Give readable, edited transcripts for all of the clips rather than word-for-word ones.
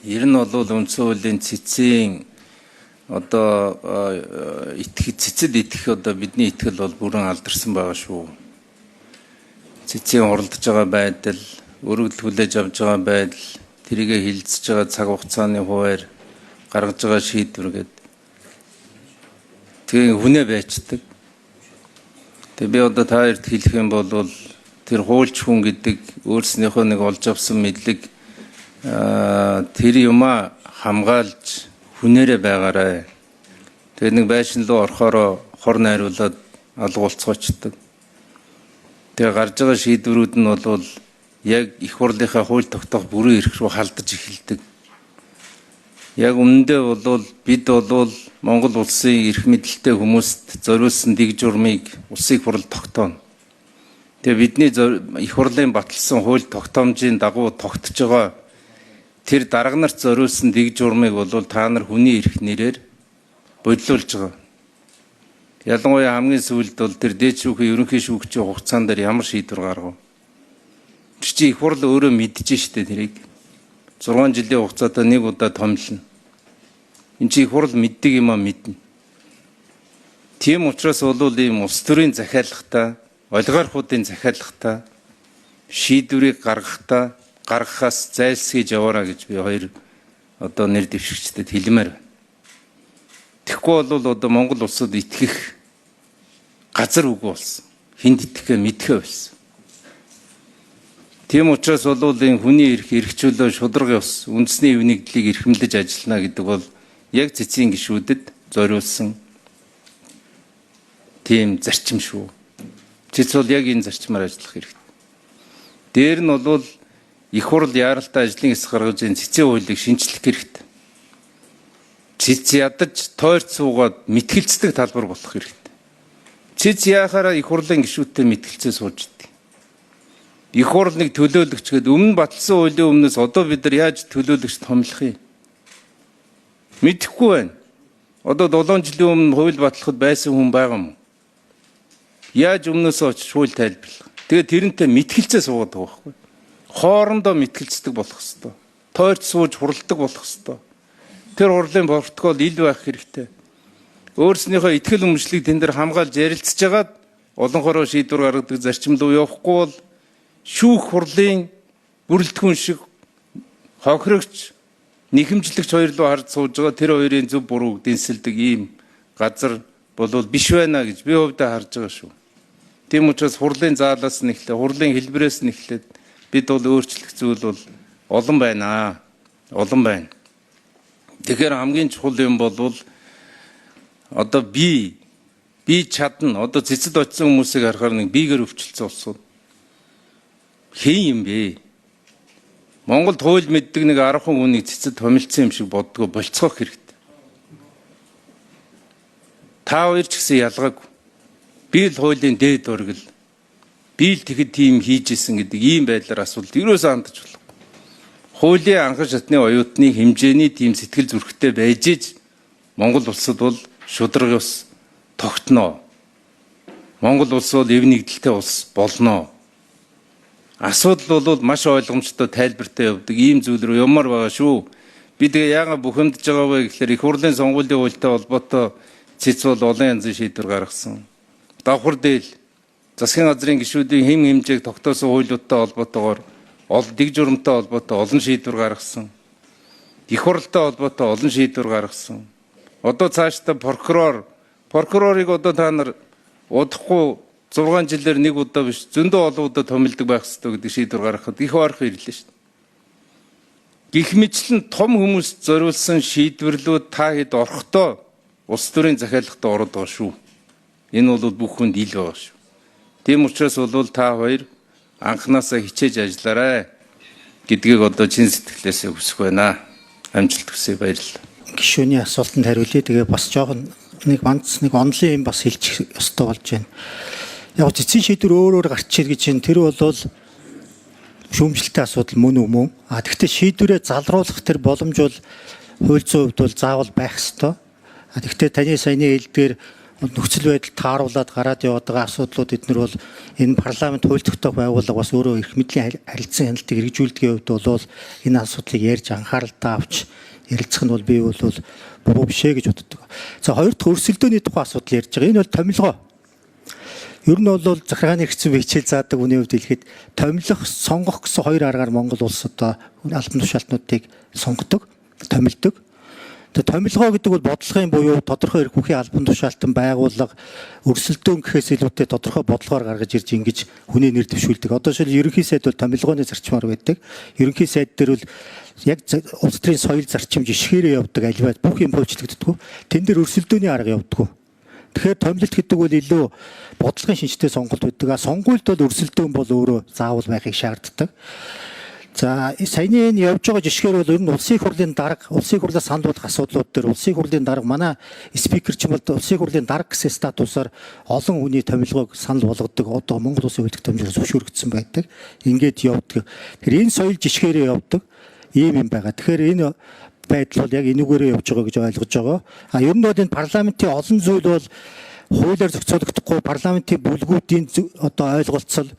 Ер нь бол үндсэн хуулийн цэцийн одоо итгэх, цэцэд итгэх, одоо бидний итгэл бол бүрэн алдарсан байгаа шүү. Цэцийн хуралдаж байгаа байдал, өргөдөл хүлээж авч байгаа байдал, тэрийгэ хилцэж байгаа цаг хугацааны хуваар гаргаж байгаа шийдвэр гээд тэгээ хүнээ байчдаг. Тэгээ би одоо та хоёрт хэлэх юм бол тэр хуульч хүн гэдэг өөрснийхөө нэг олж авсан мэдлэг, тэр юмаа хамгаалж хүнээрээ байгаарай. Тэгээ нэг байшин руу орохороо хор найруулад алгуулцгаочдөг. Тэгээ гарч байгаа шийдвэрүүд нь бол яг их хурлынхаа хууль тогтоох бүрэн эрх рүү халдаж эхэлдэг. Яг үнэндээ бол бид бол Монгол улсын эрх мэдэлтэй хүмүүст зориулсан дэг журмыг улсын их хурл тогтооно. Тэгээ бидний их хурлын баталсан хууль тогтоомжийн дагуу тогтож байгаа тэр дарга нарт зориулсан дэг журмыг бол та нар хүний эрх нэрээр бодлуулж байгаа. Ялангуяа хамгийн сүүлд бол тэр дээд шүүхийн ерөнхий шүүгчийн хугацаан дээр ямар шийдвэр гаргав? Тэр чи их хурл өөрөө мэдэж штэ тэрийг. 6 жилийн хугацаатай нэг удаа томилно. Энд чи их хурл мэддэг юм а мэднэ. Тийм учраас бол ийм улс төрийн захиалгатай, олигархуудын захиалгатай шийдвэрийг гаргахдаа гаргахаас зайлсхийж яваараа гэж би хоёр одоо нэр дэвшигчдэд хэлмээр байна. Тэгэхгүй бол одоо Монгол улсад итгэх газар үгүй болсон. Хүнд итгэхээ мэдэхээ болсон. Тийм учраас бол энэ хүний эрх, эрх чөлөө, шударга ёс, үндэсний эв нэгдлийг эрхэмлэж ажиллана гэдэг бол яг цэцгийн гишүүдэд зориулсан тийм зарчим шүү. Цэц бол яг энэ зарчмаар ажиллах хэрэгтэй. Дээр нь бол их хурл яаралтай ажлын хэсэг гаргаж энэ цэцгийн хуулийг шинчлэх хэрэгтэй. Цэц ядаж тойрч суугаад мэтгэлцдэг талбар болох хэрэгтэй. Цэц яахаараа их хурлын гишүүдтэй мэтгэлцээ сууж идэг. Их хурл нэг төлөөлөгч гээд өмнө баталсан хуулийн өмнөөс одоо бид нар яаж төлөөлөгч томлох юм? Мэдэхгүй байна. Одоо 7 жилийн өмнө хууль батлахад байсан хүн байгаа юм уу? Яаж өмнөөсөө очиж хууль тайлбарлах? Тэгээ тэрнтэй мэтгэлцээ суугаад байгаа байхгүй. Хоорондоо мэтгэлцдэг болох хэвээр. Тойрч сууж хуралдаг болох хэвээр. Тэр хурлын протокол ил байх хэрэгтэй. Өөрснийхөө итгэл үнэмшлийг тэн дээр хамгаалж ярилцж хагаад олон хороо шийдвэр гаргадаг зарчим руу явахгүй бол шүүх хурлын бүрэлдэхүүн шиг хохирогч, нэхэмжлэгч хоёр руу харж сууж байгаа тэр хоёрын зөв бурууг дэнсэлдэг ийм газар болвол биш байна гэж би хувьдаа харж байгаа шүү. Тийм учраас хурлын заалаас нь эхлээ, хурлын хэлбэрээс нь эхлээд бид бол өөрчлөх зүйл бол олон байна. Олон байна. Тэгэхээр хамгийн чухал юм бол одоо би чадна. Одоо цэцэд очисон хүмүүсийг харахаар нэг биегээр өвчлөсөн улсууд. Хэн юм бэ? Монголд хууль мэддэг нэг 10 хүнийг цэцэд томилсон юм шиг боддгоо болцоох хэрэгтэй. Та хоёр ч гэсэн ялгаагүй. Би л хуулийн дээд ургал. Би л тэгэхэд тийм хийж исэн гэдэг ийм байдлаар асуулт ерөөсөө хандаж болохгүй. Хуулийн анхан шатны оюутны хэмжээний тийм сэтгэл зүрэхтэй байж иж Монгол улсад бол шударга ёс тогтноо. Монгол улс бол эв нэгдэлтэй улс болно. Асуудал бол маш ойлгомжтой тайлбартай явдаг ийм зүйл рүү явмаар байгаа шүү. Би тэгээ яагаад бухимдаж байгаа вэ гэхээр их хурлын сонгуулийн хуультай холбоотой цэц бол олон янзын шийдвэр гаргасан. Давхар дээл засгийн газрын гишүүдийн хэм хэмжээг тогтоосон хуулиудтай холбоотойгоор дэг журамтай холбоотой олон шийдвэр гаргасан. Их хурлтай холбоотой олон шийдвэр гаргасан. Одоо цаашдаа прокурорыг одоо та нар удахгүй 6 жилээр нэг удаа биш, зөндөө олон удаа томилдог байх ёстой гэдэг шийдвэр гаргахад их ойрхон ирлээ шүү дээ. Гэх мэтлэн том хүмүүст зориулсан шийдвэрлүүд та хэд орохдоо улс төрийн захиалгад ороод байгаа шүү. Энэ бол бүх хүнд ил байгаа шүү. Тийм учраас бол та хоёр анханасаа хичээж ажиллаарай гэдгийг одоо чин сэтгэлээсээ хүсэх байна. Амжилт хүсье, баярлалаа. Гишүүний асуултанд хариулъя. Тэгээ бас жоохон нэг банц нэг онлын юм бас хэлчих ёстой болж байна. Яг цэцгийн шийдвэр өөр өөр гарч ир гэж байна. Тэр бол шүүмжлэлтэй асуудал мөн үү мөн. А тэгвэл шийдвэрээ залруулах тэр боломж бол хууль зүйн хувьд бол заавал байх ёстой. А тэгвэл таны саяны хэлдгээр Нөхцөл байдал тааруулаад гараад яваад байгаа асуудлууд эднэр бол энэ парламент хууль тогтоох байгууллага бас өөрөө эрх мэдлийн харилцан хяналтыг хэрэгжүүлдгийн хувьд бол энэ асуудлыг ярьж анхааралтай авч ярилцах нь бол би бол буруу биш ээ гэж боддог. За, хоёр дахь өрсөлдөөний тухай асуудал ярьж байгаа. Энэ бол томилгоо. Ер нь бол захиргааны хэрэгцээ хичээл заадаг хүний хувьд хэлэхэд томилох, сонгох гэсэн хоёр аргаар Монгол улс одоо албан тушаалтнуудыг сонгодог, томилдог. Тэгээ томилгоо гэдэг бол бодлогын буюу тодорхой эрх бүхий албан тушаалтан байгууллага өрсөлдөөн гэхээс илүүтэй тодорхой бодлогоор гаргаж ирж ингэж хүний нэр дэвшүүлдэг. Одоо жишээл ерөнхий сайд бол томилгооны зарчмаар байдаг. Ерөнхий сайд дээр бол яг улс төрийн соёл зарчим жишгээрээ явдаг, аливаа бүх юм хуульчлагддаг. Тэн дээр өрсөлдөөний арга явдаг. Тэгэхээр томилолт гэдэг бол илүү бодлогын шинжтэй сонголт байдаг. А сонгуульд бол өрсөлдөөн бол өөрөө заавал байхыг шаарддаг. За, саяны энэ явж байгаа жишгээр бол ер нь улсын их хурлын дарга, улсын их хурлаас санал болгох асуудлууд дээр улсын их хурлын дарга, манай спикер ч юм бол улсын их хурлын дарга гэсэн статусаар олон хүний томилгоог санал болгодог. Одоо Монгол Улсын хууль тогтоомжоор зөвшөөрөгдсөн байдаг. Ингээд явдаг. Тэгэхээр энэ соёл жишгээрээ явдаг ийм юм байгаа. Тэгэхээр энэ байдал бол яг энүүгээрээ явж байгаа гэж ойлгож байгаа. А ер нь бол энэ парламентын олон зүйл бол хуулиар зохицуулагдахгүй, парламентын бүлгүүдийн одоо ойлголцол,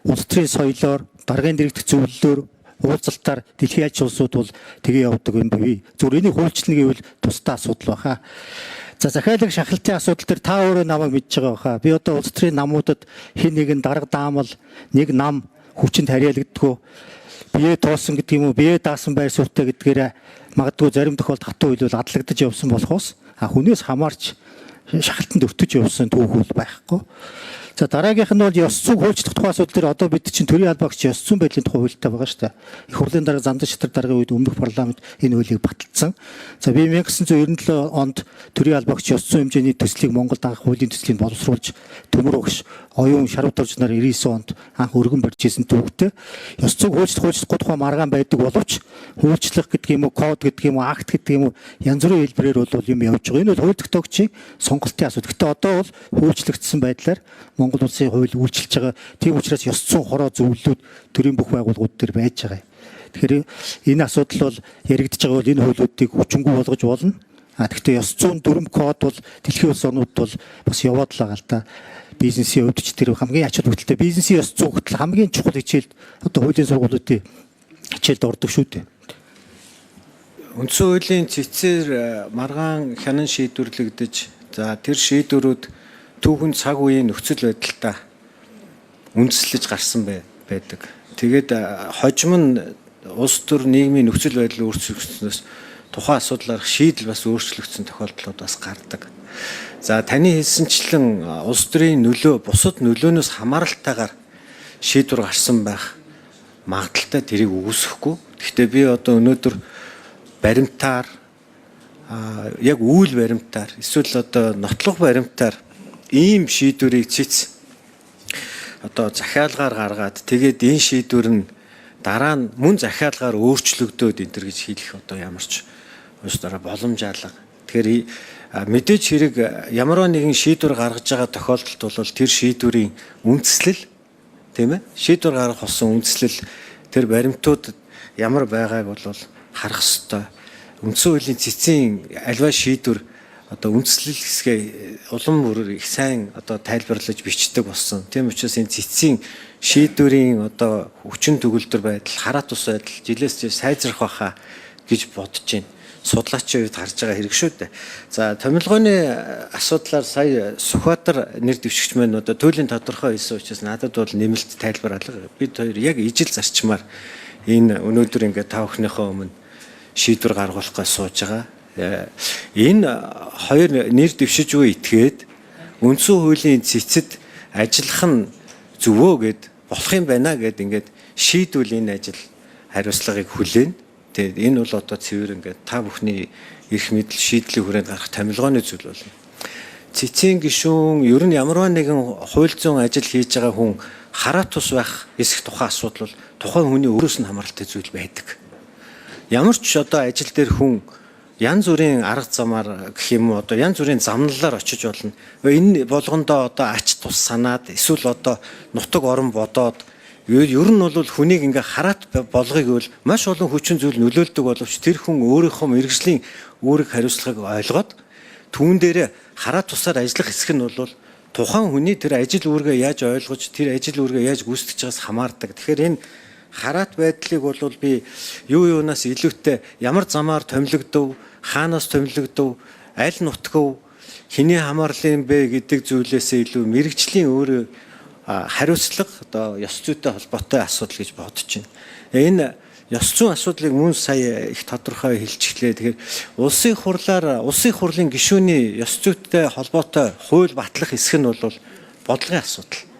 улс төрийн соёлоор, даргын дэрэгдэх зөвлөлөөр, уулзалтаар дэлхийн аж улсууд бол тэгээ явдаг юм бий. Зүгээр энийг хуульчлана гэвэл тусдаа асуудал баха. За, захиалга шахалтын асуудал дээр та өөрөө намайг мэдж байгаа баха. Би одоо улс төрийн намуудад хэн нэгэн дарга даамал нэг нам хүчинд харьяалагддаггүй, бие тоосон гэдэг юм уу, бие даасан байр суурьтай гэдгээр магадгүй зарим тохиолдолд хатуу хилвэл адлагдаж явсан болохоос а хүнээс хамаарч шахалтанд өртөж явсан түүх бол байхгүй. За, дараагийнх нь бол ёс зүйг хуульчлах тухай асуудал дээр одоо бид чинь төрийн албаагч ёс зүйн байдлын тухай хуультай байгаа шүү дээ. Их хурлын дарга Зандан Шатар даргын үед өмнөх парламент энэ хуулийг баталсан. За, би 1997 онд төрийн албаагч ёс зүйн хэмжээний төслийг Монголд анх хуулийн төслийг боловсруулж Төмөр өгш оюун Шарав дорж нар 99 онд анх өргөн барьж исэн түүхтэй. Ёс зүйг хуульчлах хуульчлахгүй тухай маргаан байдаг боловч хуульчлах гэдэг юм уу, код гэдэг юм уу, акт гэдэг юм уу, янз бүрийн хэлбэрээр бол юм явж байгаа. Энэ бол хууль тогтоогчийн сонголтын асуудал. Гэхдээ одоо бол хуульчлагдсан байдлаар Монгол улсын хууль үйлчилж байгаа. Тийм учраас ёс зүйн хороо зөвлөлүүд төрийн бүх байгууллагууд дээр байж байгаа юм. Тэгэхээр энэ асуудал бол яригдж байгаа бол энэ хуулиудыг хүчингүй болгож болно. А тэгвэл ёс зүйн дүрм код бол дэлхийн улс орнууд бол бас яваад л байгаа л да. Бизнесийн хувьд ч тэр хамгийн ач холбогдолтой бизнесийн ёс зүй хүртэл хамгийн чухал хичээлд одоо хуулийн сургуулиудын хичээлд ордог шүү дээ. Үндсэн хуулийн цэцээр маргаан хянан шийдвэрлэгдэж, за тэр шийдвэрүүд түүхэн цаг үеийн нөхцөл байдалтай үндэслэж гарсан байдаг. Тэгээд хожим нь улс төр нийгмийн нөхцөл байдал өөрчлөгдснөөс тухайн асуудлаарх шийдэл бас өөрчлөгдсөн тохиолдлууд бас гардаг. За, таны хэлсэнчлэн улс төрийн нөлөө бусад нөлөөнөөс хамааралтайгаар шийдвэр гарсан байх магадлалтай, тэрийг үгүйсэхгүй. Гэхдээ би одоо өнөөдөр баримтаар, яг үйл баримтаар эсвэл одоо нотлох баримтаар ийм шийдвэрийг ЦЭЦ одоо захиалгаар гаргаад, тэгээд энэ шийдвэр нь дараа нь мөн захиалгаар өөрчлөгдөөд энэ төр гэж хэлэх одоо ямар ч улс дараа боломж алга. Тэгэхээр мэдээж хэрэг ямар нэгэн шийдвэр гаргаж байгаа тохиолдолд бол тэр шийдвэрийн үндслэл, тийм ээ, шийдвэр гаргах болсон үндслэл, тэр баримтууд ямар байгааг бол харах ёстой. Үндсэн хуулийн цэцийн аливаа шийдвэр одоо үндслэл хэсгээ улам бүр их сайн одоо тайлбарлаж бичдэг болсон. Тийм учраас энэ цэцийн шийдвэрийн одоо хүчин төгөлдөр байдал, хараа тус байдал жилээс жил сайжрах байхаа гэж бодож байна. Судлаачийн хувьд харж байгаа хэрэг шүү дээ. За, томилгооны асуудлаар сая Сүхбаатар нэр дэвшигч маань одоо туйлын тодорхой хэлсэн учраас надад бол нэмэлт тайлбар алга. Бид хоёр яг ижил зарчмаар энэ өнөөдөр ингээд та бүхнийхээ өмнө шийдвэр гаргуулах гэж сууж байгаа. Энэ хоёр нэр дэвшиж буй этгээд үндсэн хуулийн цэцэд ажиллах нь зөвөө гэд болох юм байна гэд ингээд шийдвэл энэ ажил хариуцлагыг хүлээн. Тэгээд энэ бол одоо цэвэр ингээд та бүхний эрх мэдэл шийдлийн хүрээнд гарах томилгооны зүйл болно. Цэцийн гишүүн ер нь ямарваа нэгэн хууль зүйн ажил хийж байгаа хүн хараа тус байх эсэх тухайн асуудал бол тухайн хүний өөрөөс нь хамааралтай зүйл байдаг. Ямар ч одоо ажил дээр хүн янз бүрийн арга замаар гэх юм уу, одоо янз бүрийн замналаар очиж болно. Энэ болгондоо одоо ач тус санаад эсвэл одоо нутаг орон бодоод ер нь бол хүнийг ингээ хараат болгоё гэвэл маш олон хүчин зүйл нөлөөлдөг боловч тэр хүн өөрийнхөө мэргэжлийн үүрэг хариуцлагыг ойлгоод Түүн дээрээ хараа тусаар ажиллах хэсэг нь бол тухайн хүний тэр ажил үүргээ яаж ойлгож, тэр ажил үүргээ яаж гүйцэтгэж байгаас хамаардаг. Тэгэхээр энэ хараат байдлыг бол би юу юунаас илүүтэй ямар замаар томилогдов, хаанаас томилогдов, аль нутгав, хэний хамаарлын бэ гэдэг зүйлээсээ илүү мэрэгжлийн өөрөө хариуцлага, одоо ёс зүйтэй холбоотой асуудал гэж бодож байна. Энэ ёс зүйн асуудлыг мөн сая их тодорхой хэлчихлээ. Тэгэхээр улсын хурлаар улсын хурлын гишүүний ёс зүйтэй холбоотой хууль батлах хэсэг нь бол бодлогын асуудал.